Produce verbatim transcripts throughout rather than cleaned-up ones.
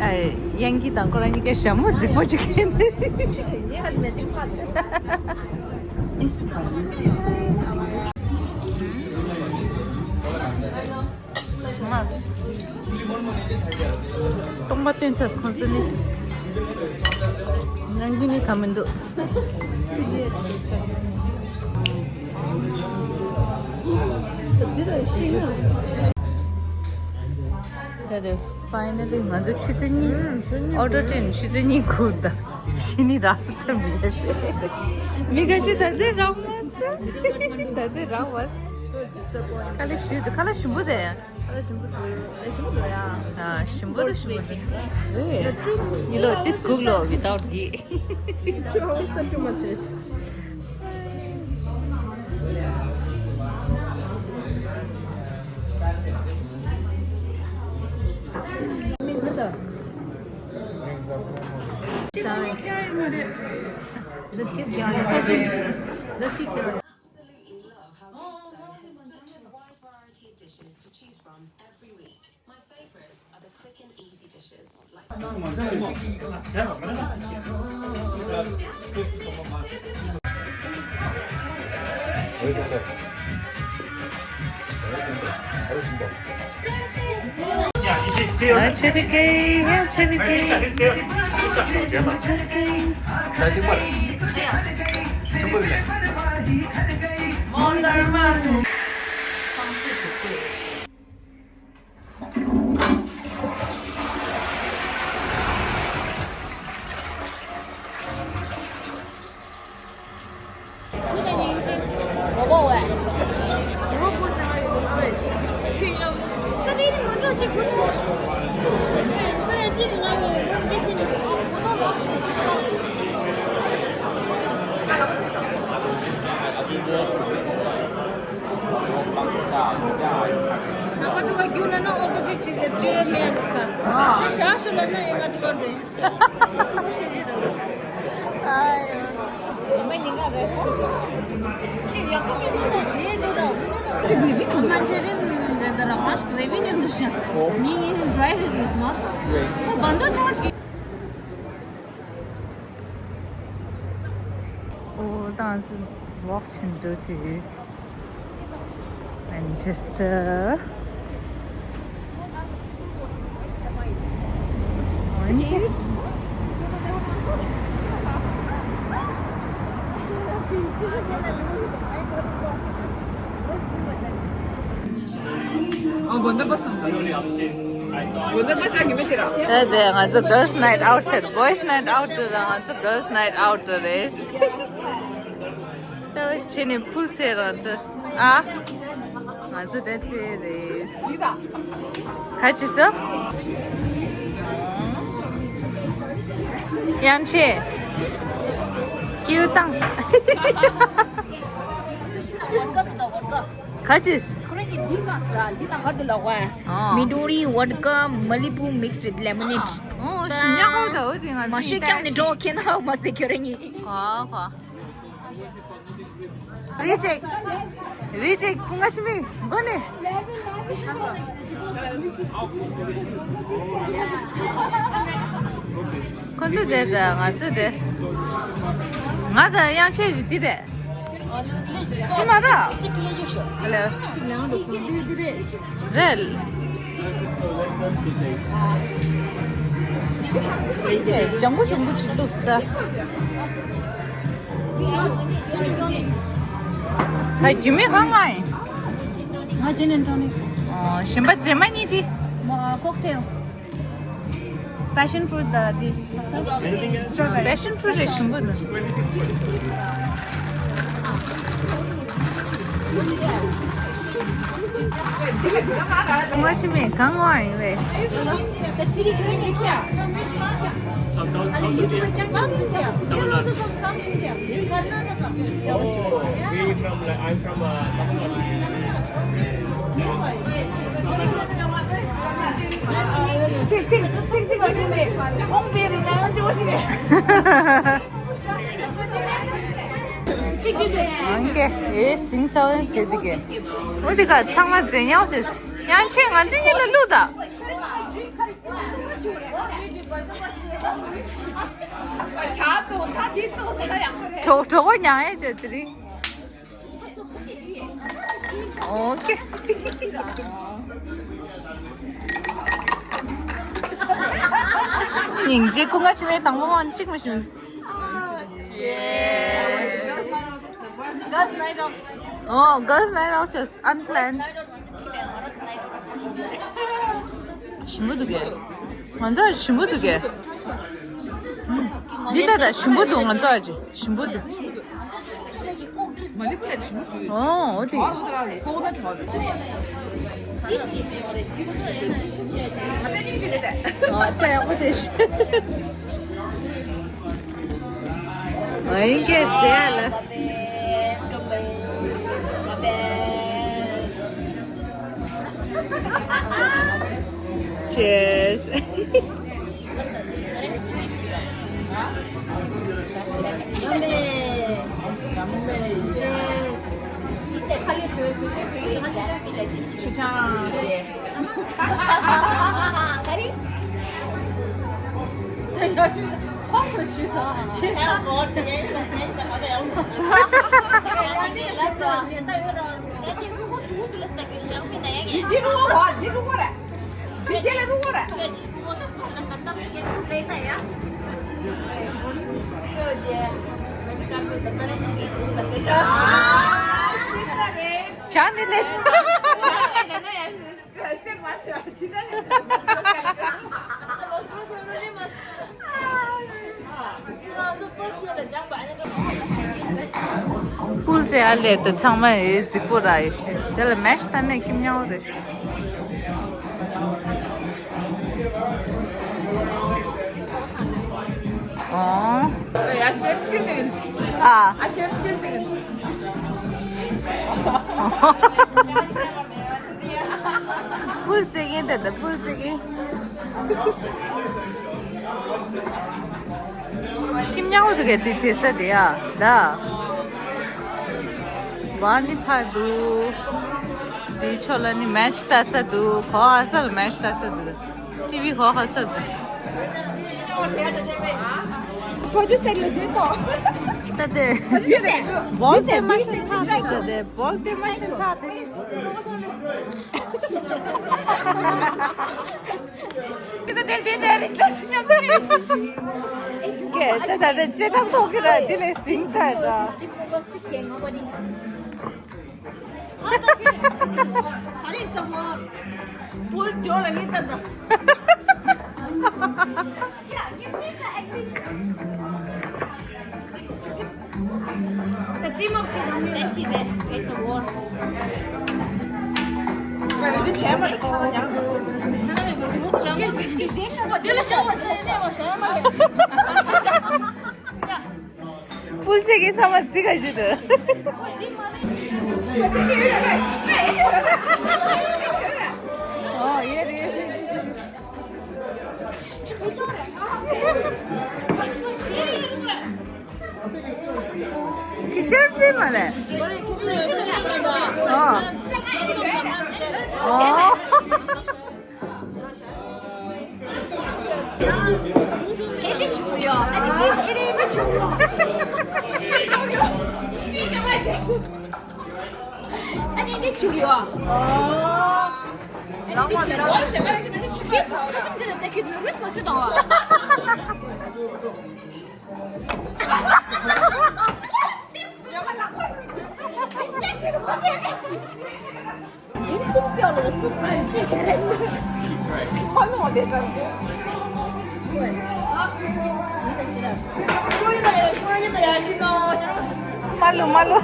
ཨ། དབྱངས་སྐྱིད་དང་ཁོ་རང་གཉིས་ཀ་ཞྭ་མོ་རྫིག་པོ་ཅིག་ཡིན། སྟོང་པ་སྟོན་ཚར། ཁོང་ཚོ་ནི་ནང་གི་ནི་ག་མི་འདུག་འདི་ལ་ཤི་ན། ད་དེ་ཕའི་ནལ་ལི་ང་ཚོ་ཆུ་ཚོད་གཉིས། ཨོ་ཊོ་ཊེན་ཆུ་ཚོད་གཉིས་ཁུར་ད། ཤི་ནི་རག་ད། མི་ཁ་ཤས། མི་ཁ་ཤས་ད་དེ་རག་མ་སོང་། ད་དེ་རག་མ་སོང་། ཁ་ལག་ཞིམ་པོ་འདུག་ཁ་ལག་ཞིམ་པོ་འདུག་ཡ། ཁ་ལག་ཞིམ་པོ་འདུག་ཨ། ཞིམ་པོ་འདུག་ཞིམ་པོ་འདུག་ཡིན་ལོ། ཏིས་གུག་ལོ། without ghee. Too much. Sorry. Look, she's carrying. Look, she carrying. Absolutely love how these days there's such a wide variety of dishes to choose from every week. My favorites are the quick and easy dishes like ཡ། ཆེ་རིག་གེ། ཡ། ཆེ་རིག་གེ། ཆེ་རིག་གེ། ནག་པ་དྲི་བ་རྒྱུགས་ལབ་ན་ཨོ་པོ་ཟིཊ་བྱེད་ཀྱི་དྲི་བ་མེད་པ་ས། ཨ། ཞག་ཤོ་ལབ་ན་ཨེ་ང་དྲི་བ་འདྲ་ཡིན་ས། ཨ་ཡོ། ཡིན་པ་ཉིན་ག་རེད། ཁོ་ང་ཆོས་རིན་རེད་ད་ར་མ་ཞིག་རེ་བི་ཉིན་འདུག་ཤག་ཉིན་ཉིན་ཌི་རའི་རེས་མི་སོང་། ཁོ་བ་འདོད་ཆགས་ཀྱི། ཨོ། ད་ང་ཚོ་ཝོག་བྱེད་འགྲོ་དུས། Manchester. ཨོ། དགོན་པ་སང་དགོན་པ་སང་གི་མི་དེ་ར། ད་དེ་ང་ཚོ་girls night out བྱེད། boys night out དེ་ར། ང་ཚོ་girls night out རེད། ད་བྱས་ནས་ཕུལ་ཚེ་རང་ཚོ། ཨ། ང་ཚོ་ད་ཚེ་རེད། ག་ཅི་སོ། དབྱངས་ཆེ། ཀིའུ་ཏང་། ག་ཅི། ཨ། མི་ཌོ་རི་ཝོཌ་ཀ་མ་ལི་བུ་mix with lemonade. ཨོ། ཞིམ་ཉག་གོ་ད། འོ་དེ་ང་ཚོ་མ་ཤོད་ཀྱང་ནི་འགྲོ་ཁྱེད་ན་མ་སྟེ་ཁྱོད་རེ་ཉིད། ཨ་ཧ། རེ་ཅིག་རེ་ཅིག་ཁོང་ང་ཤི་མི་མགོ་ནས། ཁོང་ཚོ་དེ་དང་ང་ཚོ་དེ། ང་དང་དབྱངས་ཆེ་ཞིག་འདི་རེད། འདི་མ་རེད། ཧ་ལོ། རེད། ལྗང་གུ་ལྗང་གུ་ཅིག་བླུགས་ད། ད་རྒྱུ་མེད་གང་ང་ཡིན། ང་ཇིན་ཨེན་ཊོ་ནིག་ཨོ། གཞན་པ་རྫས་མ་གཉིས་དེ། མོ་ཨ་ཀོག་ཊེལ། པེ་ཤན་ཕུ་རུཊ་དང་དེ། སི་ཊོ་བེ་རི། པེ་ཤན་ཕུ་རུཊ་རེད། ཞིམ་པོ་འདུག་ང་ཤི་མེད་གང་ང་ཡིན་བས། South India. South India. They're also from South India. Karnataka. Oh, we from, like, I'm from, uh, Tamil Nadu. Nice to meet you. ཚིག་ཚིག་ཚིག་ཚིག་ལ་ཞུ་ནས་ཁོང་པའི་རིགས་ནང་ལ་འཇོག་ཞིག་རེད། ཅིག་གི་དེ། ཨང་ཀེ་ཨེ་སིང་ཚ་བའི་དེ་དེ་གེ། འོ་དེ་ག་ཚང་མ་རྫས་ཉག་དེ། ཡང་ཆེ་ང་ཚོ་གཉིས་ལ་བླུག་ད། གྲོགས་གྲོགས་པོ་མྱངས་ཡས་བྱས་དེ་རིང་། ཨོ་ཁེ། སྙིང་རྗེ། སྐུ་ངལ་ཆེ་བའི་དང་པོ་མང་གཅིག་མ་ཞིམ། Girls night out. Oh, girls night out is unplanned. Night out ང་ཚོ་ཁྲིད་པའི་ང་རང་ཚོ་night out ཞིམ་པོ་འདུག་གས། ང་ཚོ་ཞིམ་པོ་འདུག་གས། འདི་ལྟ་ད་ཞིམ་པོ་འདུག་ང་ཚོ་ཨ་ཅེ་ཞིམ་པོ་འདུག་ཨོ་འོ་དེ། ཨོ་ད་ཡག་པོ་དེ་ཤི། ཨིན་སྐད་ཟེར་ལ། Cheers. Cheers. ཅང་ནི་ལེ། ཕུལ་ཟེར་ཨ་ལས་དེ་ཚང་མ་ཨེ་གཟིགས་པོ་ར་ཡེ་ཤེས་དེ་ལ་མེ་ཤི་ཐ་ནས་ཁྱིམ་ཉག་རེ་ཤི། ཨོ། ཡ་ཤེབ་སྐིལ་ཏིང་། ཨ། ཨ་ཤེབ་སྐིལ་ཏིང་། ཕུལ་ཟེར་གིན་དེ་དེ་ཕུལ་ཟེར་གིན། ཁྱིམ་ཉག་པོ་འདུག་གས་དེ་དེ་ས་དེ་ཡ། ད། བར་ནི་ཕ་འདུག་དེའི་ཕྱོགས་ལ་ནི་མེ་ཆི་ལྟ་ས་འདུག་གོ་ཨ་ས་ལ་མེ་ཆི་ལྟ་ས་འདུག་ཊི་ཝི་གོ་ཨ་ས་འདུག་བོད་ཆུ་ཟེར་ལ་དེ་དོ། ད་དེ། བོད་ཆུ་ཟེར། བོད་ཆུ་ཟེར། བོལ་ཏེ་མ་ཤིན་ཕ་དེ་ཟེར་དེ། བོལ་ཏེ་མ་ཤིན་ཕ་དེ། ད་ལྟ་དེ་རྩེད་ཐང་ཐོག་གི་ར་འདི་ལས་ཟིང་ཚར་ད། The dream of children. Friendship, eh? It's a war. ཕུལ་ཚེ་གི་ཚང་མ་རྩི་ག་ཞིག་འདུག་ཨོ་ཡེ་རེད། ཁི་ཤར་ཙི་མ་རེད། ཨོ། ཨོ། ཨེ་འདི་ཆུ་ཡོ། ཨེ་འདི་ཨེ་འདི་ཆུ་ཡོ། ཨེ་འདི་ཆུ་ཡོ། ཨེ་འདི་ཆུ་ཡོ། ཨེ་འདི་ཆུ་ཡོ། ཁ་ཚུམ་འདི་ལ་ད་ཁྱོད་ནུ་རུས་མ་སུ་དང་བ། མ་ལུ་མ་ལུ།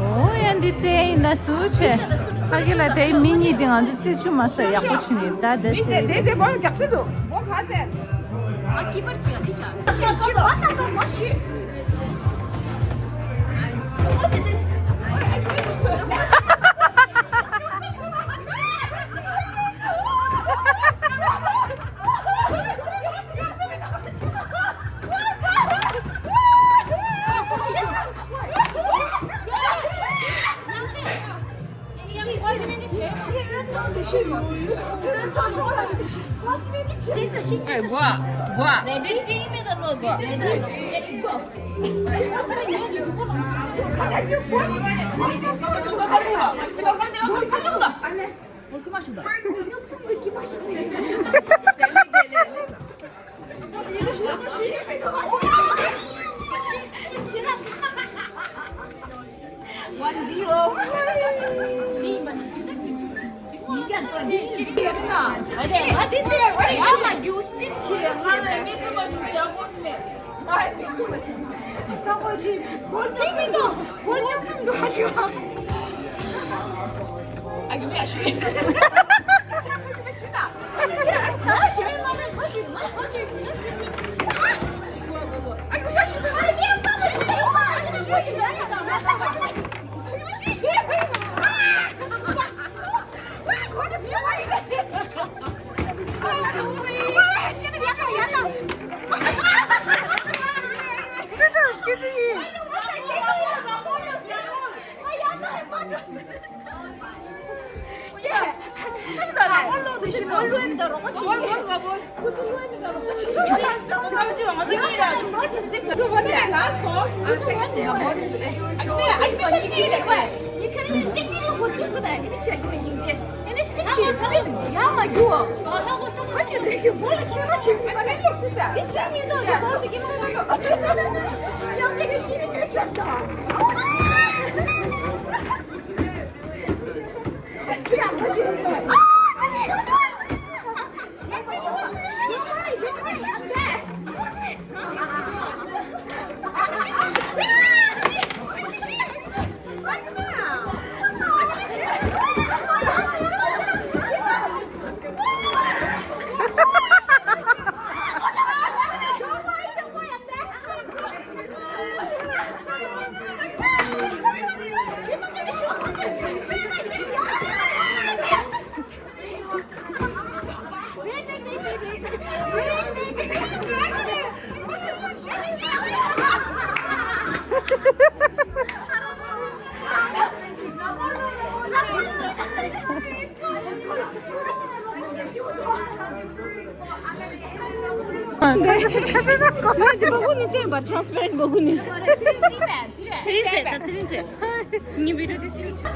ཨོ་ཡ་འདི་རྩེ་ཡིན་ན་སུ་ཆེ། ཕ་གི་ལ་དེ་མི་གཉིས་དེ་ང་ཚོ་རྩེ་ཆུ་མ་ཟ་ཡག་པོ་ཆི་ནི་ད་དེ་རྩེ། དེ་དེ་མོ་རྒྱག་སྲིད་དུ་མོ་ག་ཟེར། ཨ་ཀི་པར་ཆི་ཡ་འདི་ཆ། Ready? Go. Go. One zero. ང་ཚོ་ཁ་ཚ་ན་ཀོ། ང་ཚོ་སྤོ་བོ་ནི་སྟོན་པ། transparent སྤོ་བོ་ནི། ཚེ་རིང་ཚེ་དང་ཚེ་རིང་ཚེ། ངའི་བི་ཌིའོ་དེ་ཚེ་རིང་ཚེ།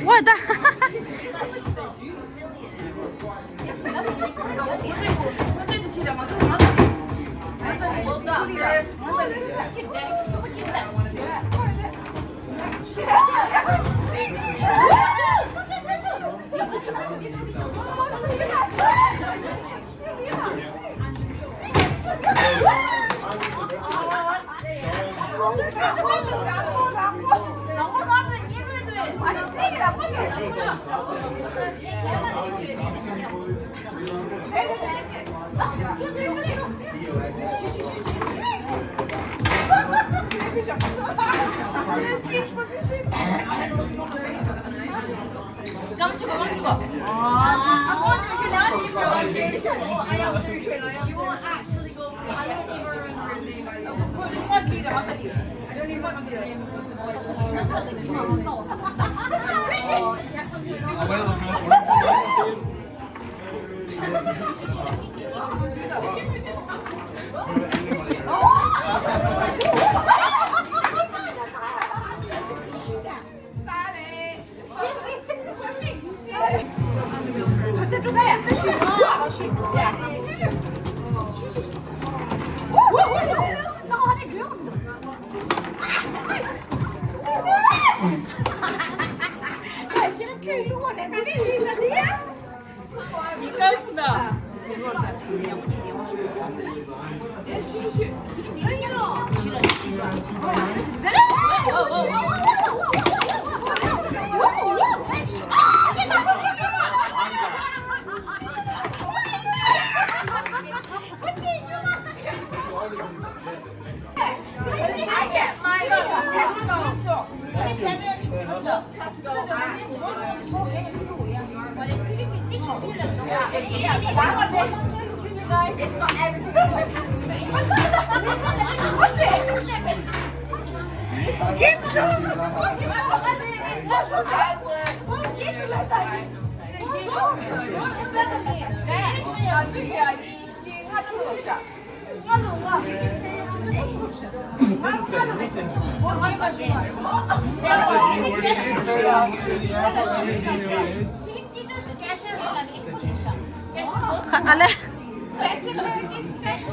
What the?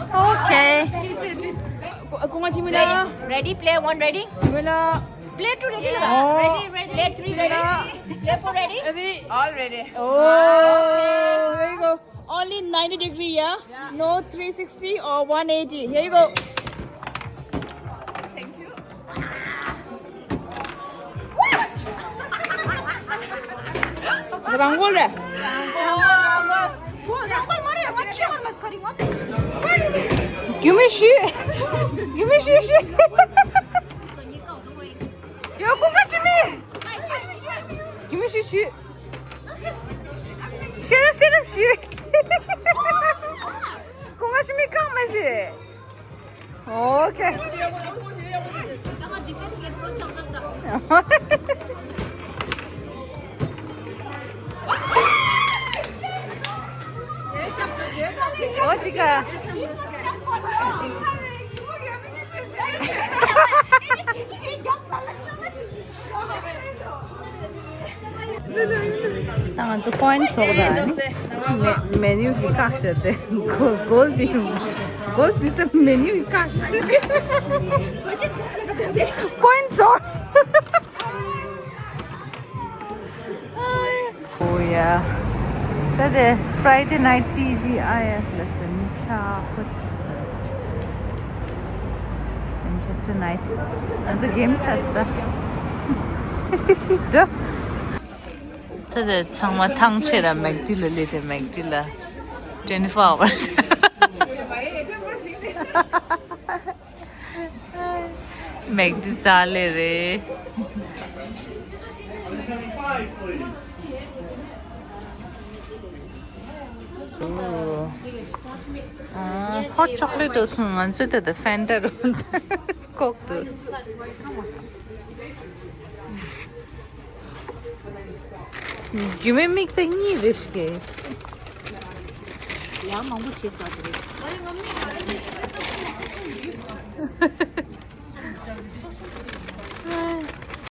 Okay. Ko- ko nga chimi la. Ready, player one, ready? Chimi la. Player two, ready? Oh. Ready, ready. Player three, ready? Player four, ready? Ready. All ready. Oh, there you go. Only ninety degree, yeah? Yeah. No three sixty or one eighty. Here you go. Thank you. རང་གོ་རེད། རང་གོ་མ་རེད། ང་ཁྱེད་ཀར་མ་སྐར་ཡོང་བ། Give me shit. Give me shit, shit. Yo, ཁོང་ཁ་ཅི་མི། Give me shit, shit. Shut up, shut up, shit. ཁོང་ཁ་ཅི་མི་གང་མ་ཤེས། Okay. ཨོ་ཏི་ཀ། ད་ང་ཚོ་ཀོ་ཡིན་ཚོགས་ར་ནི་མེ་མེ་ནིའུ་གི་བཀག་ཤར་ཏེ་གོལ་གོལ་དེ་གོལ་ཙི་ཙི་མེ་ནིའུ་གི་བཀག་ཤར་ཏེ་ཀོ་ཡིན་ཚོགས། Oh yeah. ད་དེ་Friday night T G I F ལ་ཟེར་ནི་ཆ་ཁོ། Manchester night. ང་ཚོ་གེམ་ཚར་སོང་ད། ད་དེ་ཚང་མ་ཐང་ཆད་ལ་མེག་ཌི་ལ་སླེབས་ཏེ་མེག་ཌི་ལ་twenty four hours. མེག་ཌི་ཟ་ལེ་རེད། ཨོ། ཨ། ཧོཊ་ཅོག་ལེཊ་འདུག་ང་ཚོས་ད་ལྟ་ཕན་ཊ་རུ་ཀོག་འདུག་རྒྱུས་མེད་མིག་དེ་གཉིས་རེ་ཞིག་གི། ཡང་མང་པོ་བྱེད་ས་དེ་རེད།